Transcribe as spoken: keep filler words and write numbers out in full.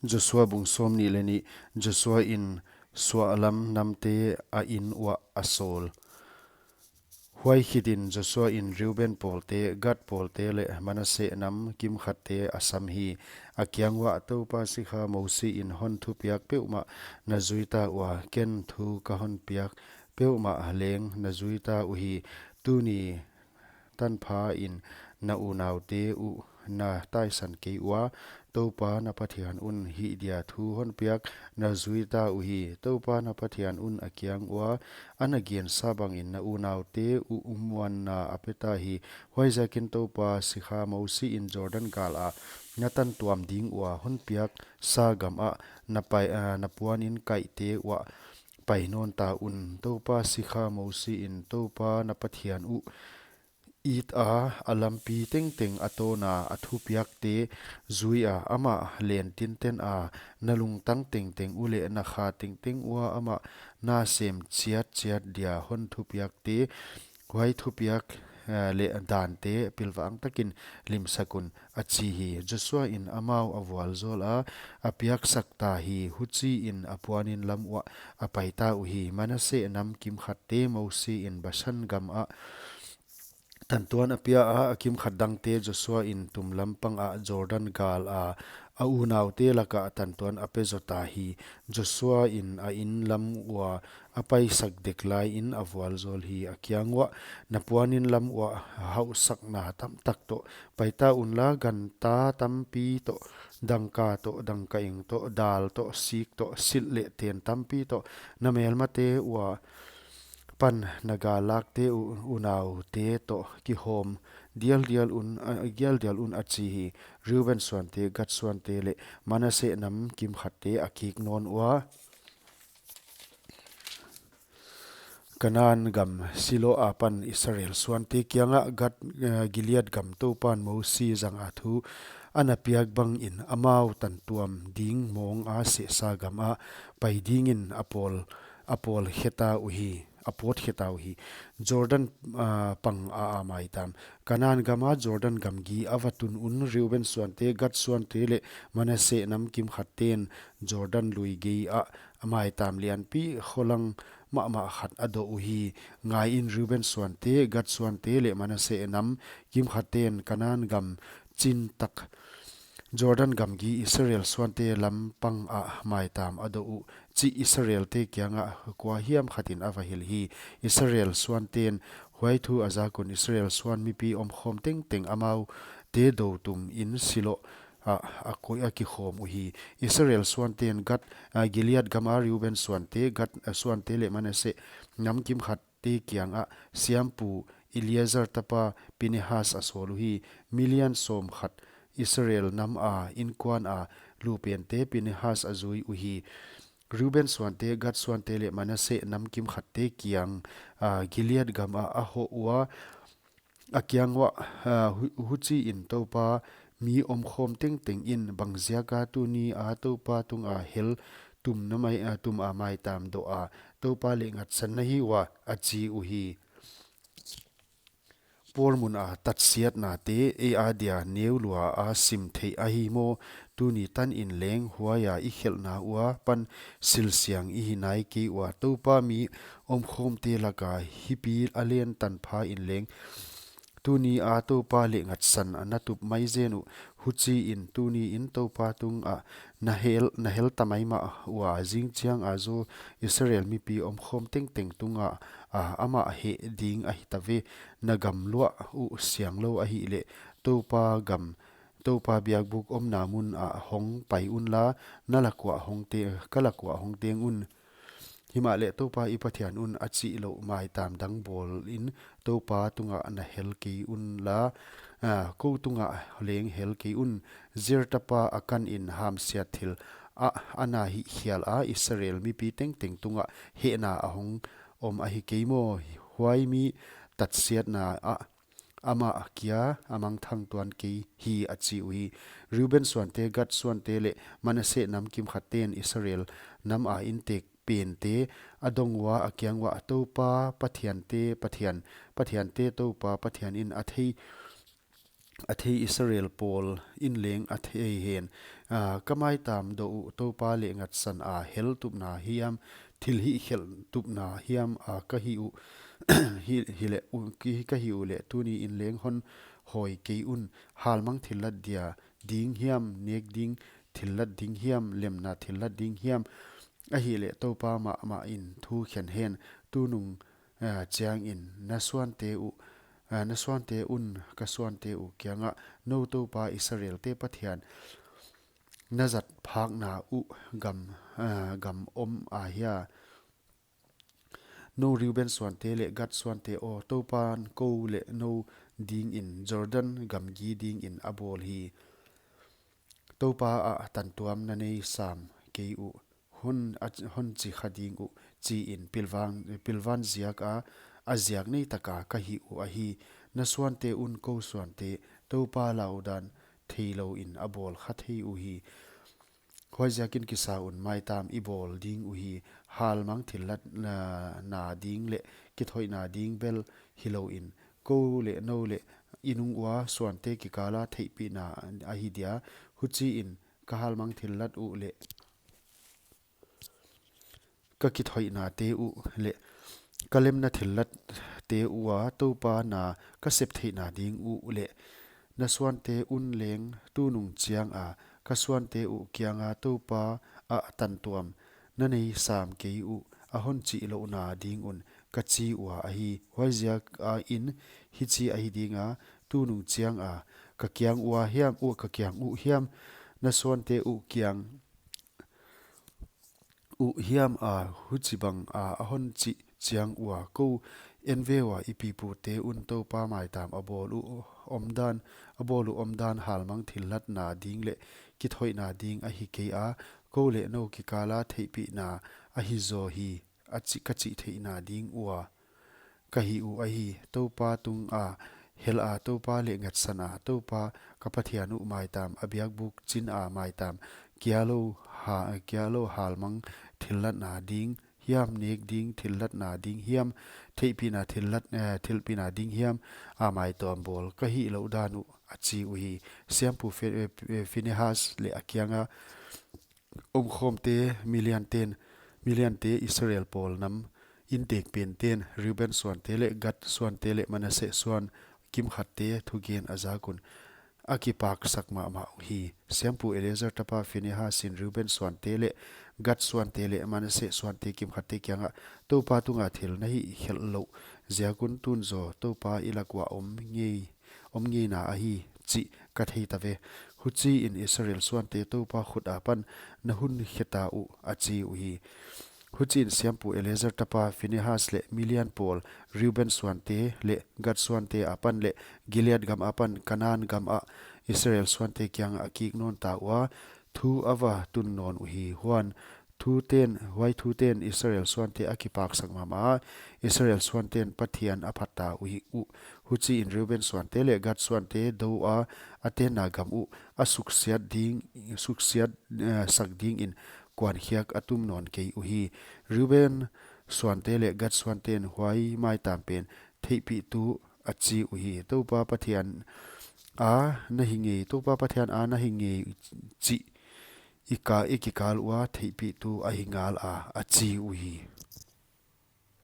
Joshua bung sawmnih leh nih. Joshua in suahlam namte a in uah a sawl. Huai khitin Joshua in Reuben pawlte, Gad pawlte leh Manasseh nam kimkhatte a sam hi. A kiang uah, Toupa sikha Mosi in hon thupiak peuhmah na zuita ua, ken thu ka hon piak peuhmah leng na zuita uhi. Tuni tanpha in na unaute uh na taisan kei ua, Toupa na Pathian un hih dia thu hon piak na zuita uhi. Toupa na Pathian un a kiang ua a na gensa bangin na unaute uh muanna a peta hi. Huaiziakin Toupa sikha Mosi in Jordan gal a na tantuam ding ua hon piak sa gam ah na pai, ah, na puanin kaihte uah pai nawn ta un. Toupa sikha Mosi in Toupa na Pathian uh it a, a lampi tengteng a tawna a thupiakte zui a, amah len tinten a, na lungtang tengteng uh leh na kha tengteng ua amah na sem chiatchiat dia hon thupiakte, huai thupiak, eh, leh dante pilvang takin limsak un, a chi hi. Joshua in amau a vualzawl a, a piaksak ta hi. Huchiin a puanin lam uah a paita uhi. Manasseh nam kimkhatte Mosi in Bashan gam ah tantuan a pia a, a kimkhat dangte Joshua in tumlam pang ah Jordan gal a, a unaute lakah tantuan a pe zota hi. Joshua in a in lam ua a paisak dek laiin a vualzawl hi. A kiang uah, na puanin lam uah hauhsakna tamtak toh paita unla, ganta tampi toh, dangka toh, dangkaeng toh, dal toh, sik toh, silh leh ten tampi toh, na melmate ua pan na gal lakte u-, unaute toh kihawm dialdial un, a, dialdial un, a chi hi. Reuben suante, Gad suante leh Manasseh nam kimkhatte a kik nawn ua, Kanan gam Shiloh apan Israel suante kiangah Gad, eh, Gilead gam Toupan Mosi zanga thu a na piak bangin amau tantuam ding mawng a sehsa gam ah pai dingin a pawl, a pawl kheta uhi, a pawt kheta uhi. Jordan, ah, pang a, a maitam. Kanan gama Jordan gamgi a va tun un Reuben suante, Gad suante leh Manasseh nam kimkhatten Jordan lui gei ah a maitam lianpi kholang mahmah khat a doh uhi. Ngaiin, Reuben suante, Gad suante leh Manasseh nam kimkhatten Kanan gam chin tak Jordan gamgi Israel suante lampang ah maitam a doh uh chih Israelte kiangah kua hiam khatin a va hilh hi. Israel suanten huai thu a zak un Israel suan mipi omkhawm tengteng amaute dou tumin Shiloh ah a koi a kikhawm uhi. Israel suanten Gad, ah, Gilead gama Reuben suante, Gad, ah, suante leh Manasseh nam kimkhatte kiangah siampu Eleazar tapa Pinehas a sawl uhi. Mi lian sawmkhat Israel nam a inkuan a lupente Pinehas a zui uhi. Reuben suante, Gad suante leh Manasseh nam kimkhatte kiang, ah, Gilead gama a hoh ua, a kiang uah, ah, hu-, huchiin Toupa mi omkhawm tengteng in, bangziaka tuni a Toupa tunga hel tum na mai, ah, tum a maitam doh a, Toupa leh ngatsan na hi ua, a chi uhi. Pawl mun a tatsiatnate ei adia neu lua a sim theih ahi maw? Tuni tanin leng huaia i khelhna ua pan silsiang i hi nai kei ua, Toupa mi omkhawmte laka hipi a len tanpha in leng tuni a Toupa leh ngatsan a na tup mai zen uh. Huchiin tuni in Toupa tungah na hel, na hel ta maimah ua, zingchiang a zaw Israel mipi omkhawm tengteng tungah, a, amah heh ding ahi ta ve. Na gam luah uh sianglo ahihleh Toupa gam, Toupa biakbuk omna mun ah hong pai unla, na lak uah hong te, ka lak uah hong teng un. Himahleh Toupa i Pathian un a chih louh maitam dang bawlin Toupa tungah na hel kei unla, ah, kou tungah leng hel kei un. Zer tapa Akan in hamsiat thil ah a na hihkhial a, Israel mipi tengteng tungah hehna a hong om ahi kei maw? Huai mi tatsiatna ah amah kia a mangthang tuan kei hi, a chi uhi. Reuben suante, Gad suante leh Manasseh nam kimkhatten Israel nam a intek pente a dong ua, a kiang uah, Toupa Pathiante Pathian, Pathiante Toupa Pathian in a thei, a thei Israel pawl in leng a thei hen. Ka maitam doh uh Toupa leh ngatsan a hel tupna hiam, thil hihkhelh tupna hiam a ka hih uh, hileh ka hih uleh tuni in leng hon hawi kei un. Halmang thillat dia ding hiam, nek ding thillat ding hiam, lemna thillat ding hiam? Ahihleh Toupa mahmah in thu khen hen. Tunung chiangin na suante uh, na suante un ka suante uh kiangah, Nou Toupa Israelte Pathian na zat phakna uh gam, gam om a hia? Nou Reuben suante leh Gad suante aw, Toupan kou leh nou dingin Jordan gamgi dingin a bawl hi. Toupa ah tantuam na nei sam kei uh, hon, hon chi kha ding uh, chi in pilvan, pilvan ziak a, a ziak nei taka ka hih uh ahi. Na suante un kou suante Toupa laudan theilou in a bawl kha thei uhi. Huaiziakin kisa un, maitam i bawl ding uhi. Halmang thillat na ding leh kithoihna ding bel hilou in, kou leh nou leh i nung ua suante kikala theihpihna ahi dia. Huchiin ka halmang thillat uh leh ka kithoihnate uh leh ka lemna thillatte ua Toupa na ka sep theihna ding uh leh na suante un leng tunung chiang a ka suante uh kianga Toupa ah tantuam na nei sam kei uh, a hon chih louhna ding un ka chi ua ahi. Huaiziak a in hichi ahi dinga, tunung chiang a ka kiang ua hiam, uh ka kiang uh hiam, na suante uh kiang uh hiam a huchibang a a hon chih chiang ua, kou en ve ua, i pipute un Toupa maitam a bawl uh omdan, a bawl uh omdan halmang thillatna ding leh kithoihna ding ahi kei a, kou leh nou kikala theihpihna ahi zaw hi, a chi, ka chih theihna ding ua ka hih uh ahi. Toupa tunga hel a Toupa leh ngatsan a Toupa ka Pathian uh maitam, a biakbuk chin a maitam, kia lou ha, kia lou halmang thillatna ding hiam, nek ding thillatna ding hiam, theihpihna thillat, eh, thilpihna ding hiam a maitam bawl ka hih louh dan uh, a chi uhi. Siampu Fi-, eh, Phinehas leh a kianga omkhawmte, Midiante, Midiante, Israel pawl nam intekpenten, Reuben suante leh Gad suante leh Manasseh suan kimkhatte thugen a zak un, a kipaksak mahmah uhi. Siampu Eleazar tapa Phinehas in Reuben suante leh Gad suante leh Manasseh suante kimkhatte kiangah, Toupa tunga thil na hihkhelh louh ziak un tun zaw Toupa i lak ua om ngei, om ngeina ahi chih ka thei ta ve. Huchiin Israel suante Toupa khut apan na hun khe ta uh, a chi uhi. Huchiin siampu Eleazar tapa Phinehas leh Midian pawl Reuben suante leh Gad suante apan leh Gilead gam apan Kanan gam ah Israel suante kiangah a kik nawn ta ua, thu a va tun nawn uhi. Huan thuten, huai thuten Israel suante a kipaksak mahmah a, Israel suanten Pathian a phat ta uhi uh. Huchiin Reuben suante leh Gad suante dou a, a tenna gam uh a suksiat ding, suksiat, eh, sak dingin kuankhiak a tum nawn kei uhi. Reuben suante leh Gad suanten huai maitam pen theihpihtu a chi uhi. Toupa Pathian a na hi ngei, Toupa Pathian a na hi ngei chih i ka, i kikal ua theihpihtu ahi ngal a, a chi uhi.